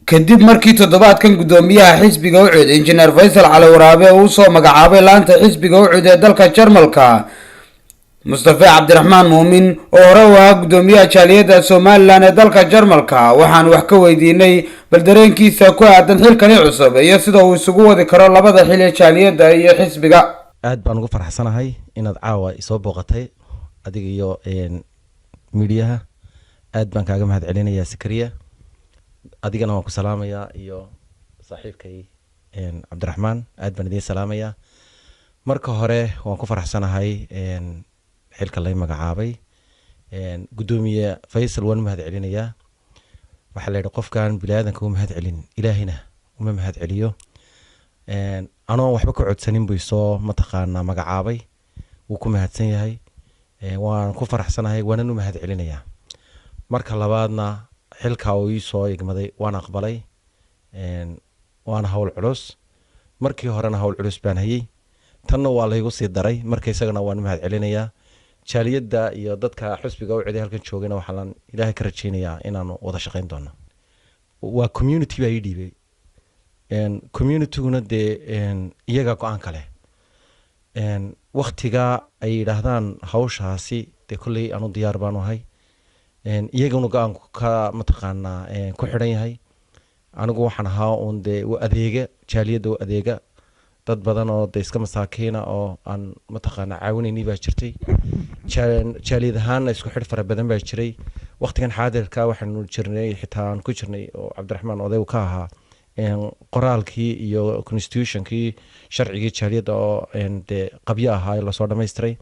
Kadib markii toddobaadkan guddoomiyaha xisbiga UCID, Injineer Faysal Cali Waraabe, uu soo magacaabay laanta xisbiga UCID ee dalka Jarmalka Mustafe Cabdiraxmaan Muumin, oo hore u ahaa guddoomiyaha jaaliyadda Somaliland ee dalka Jarmalka, waxaan wax ka weydiinay bal dareenkiisa ku aadan xilkani cusub iyo sida uu isugu wadi karo labada xil ee jaaliyadda iyo xisbiga. Aad baan ugu faraxsanahay inaad caawa isoo booqatay, adiga iyo miidiyaha. Aad baan kaaga mahad celinayaa, Sakariya. Adigana waan ku salaamayaa iyo saaxiibkay Cabdiraxmaan. Aad baan idiin salaamayaa. Marka hore, waan ku faraxsanahay xilka lay magacaabay. Guddoomiye Faysal waan u mahad celinayaa. Waxaa la yidhi, qofkan biniaadanka u mahad celin, Ilaahina uma mahad celiyo. Anoon waxba ka codsanin buu isoo mataqaanaa magacaabay. Wuu ku mahadsan yahay. Waan ku faraxsanahay, waanan u mahad celinayaa. Marka labaadna, xilka uu ii soo igmaday waan aqbalay. Waana hawl culus. Markii horena hawl culus baan hayey, tanna waa laygu sii daray. Marka isagana waan u mahad celinayaa. Jaaliyadda iyo dadka xusbiga UCID halkan joogayna waxaan Ilaahay ka rajeynayaa inaanu wada shaqeyn doono. Waa community baa ii dhiibay. Communityguna dee iyaga go-aan kale. Waktiga ay yidhaahdaan hawshaasi dee kolley anu diyaar baanu ahay. Iyaguna go-aanku ka mataqaanaa ku xidhan yahay. Anigu waxaan ahaa uun dee u adeega jaaliyadda, u adeega dad badan oo de iska masaakiina oo aan mataqaanaa caawinaynay baa jirtay. Jaaliyad ahaanna isku xidh fara badan baa jiray. Waqtigan xaadirka waxaanu jirnay, xitaa aan ku jirnay oo Cabdiraxmaan odaygu ka ahaa, qoraalkii iyo constitutionkii, sharcigii jaaliyadda oo dee qabyo ahaa ee lasoo dhamaystiray.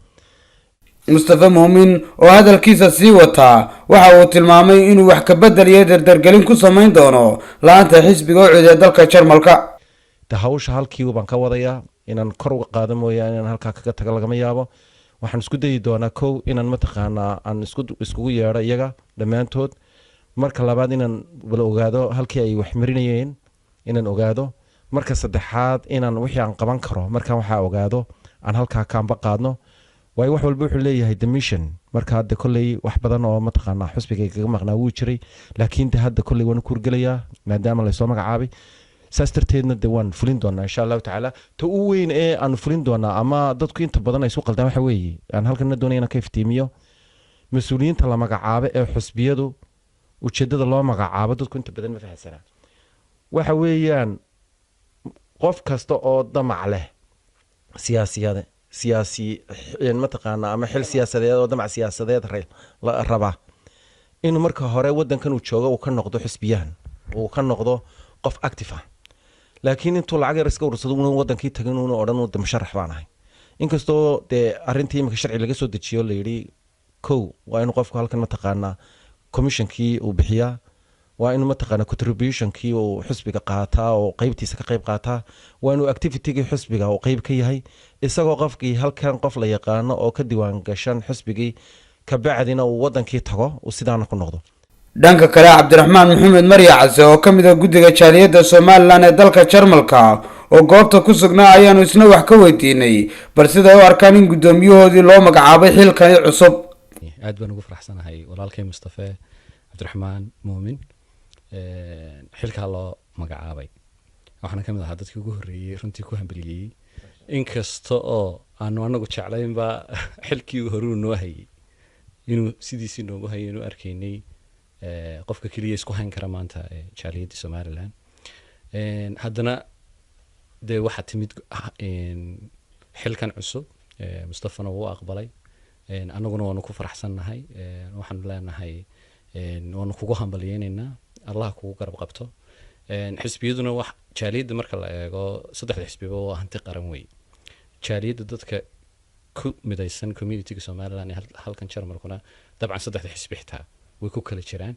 Mustafa Muumin oo hadalkiisa sii wataa waxa uu tilmaamay inuu wax ka bedel iyo dardargelin ku samayn doono la-aanta xisbiga UCID ee dalka Jarmalka. De hawsha halkii baan ka wadayaa. Inaan kor uga qaado mooyaane, inaan halkaa kaga tago lagama yaabo. Waxaan isku dayi doonaa, kow, inaan mataqaanaa aan iskugu yeedho iyaga dhammaantood. Marka labaad, inaan bal ogaado halkii ay wax marinayeen inaan ogaado. Marka saddexaad, inaan wixii aan qaban karo markaan waxaa ogaado aan halkaa kaamba qaadno, waayo wax walba wuxuu leeyahay the mission. Marka hadda kolley wax badan oo mataqaanaa xusbiga kaga maqnaa wuu jiray, laakiin de hadda kolley waan u kuurgelayaa maadaama laysoo magacaabay. Saas darteedna de waan fulin doonaa, insha Allahu tacaala. Ta u weyn ee aan fulin doonaa ama dadku inta badan ay isu qaldaan waxa weeye, aan halkana doonaya inaan ka iftiimiyo, mas-uuliyiinta la magacaabo ee xusbiyadu, ujeedada loo magacaabo dadku inta badan ma fahansanaa. Waxa weeyaan, qof kasta oo damac leh siyaasiyade, siyaasi mataqaana ama xil siyaasadeed oo damac siyaasadeed raba, inuu marka hore wadankan uu joogo uu ka noqdo xusbiyahan, uu ka noqdo qof active ah. Laakiin intuu lacag yar iska urursado una wadankii tagin, una odhan de musharax baan ahay, inkastoo dee arrintii imika sharci laga soo dejiyo, la yidhi kow waa inuu qofku halkan mataqaanaa commissionkii uu bixiyaa, waa inuu mataqaana contributionkii uu xusbiga qaataa oo qeybtiisa ka qayb qaataa, waa inuu activitygii xusbiga uu qeyb ka yahay, isagoo qofkii halkan qof la yaqaano oo ka diiwaan gashan xusbigii, kabacdina uu wadankii tago, uu sidaana ku noqdo. Dhanka kale, Cabdiraxmaan Maxamed Marya Case oo ka mid ah guddiga jaaliyadda Somaliland ee dalka Jarmalka oo goobta ku sugnaa ayaanu isna wax ka weydiinay bal siday u arkaan in guddoomiyahoodii loo magacaabay xilkani cusub. Aad baan ugu faraxsanahay walaalkay Mustafe Cabdiraxmaan Muumin xilkaa loo magacaabay. Waxaana ka mid ahaa dadkii ugu horreeyey runtii ku hambeliyey, inkasta oo aanu anagu jeclaynba xilkii horuu noo hayay inuu sidiisii noogu hayay, inuu arkaynay qofka keliya isku hayn kara maanta jaaliyadda Somaliland. Haddana dee waxaa timid xilkan cusub. Mustafana wuu aqbalay, annaguna waanu ku faraxsannahay. Waxaanu leenahay waanu kugu hambalyeynaynaa, Allah kugu garab qabto. Xisbiyaduna wax jaaliyadda marka la eego, saddexda xisbiba waa hanti qaran wey. Jaaliyadda dadka ku midaysan communityga Somaliland ee halkan Jarmalkuna dabcan saddexda xisbi xitaa way ku kala jiraan.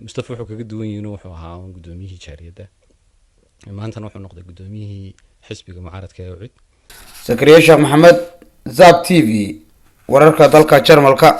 Mustafa wuxuu kaga duwan yihiin, wuxuu ahaa un guddoomiyihii jaaliyadda, maantana wuxuu noqday guddoomiyihii xisbiga mucaaradka ee UCID. Sakariye Sheekh Maxamed, Zab TV, wararka dalka Jarmalka.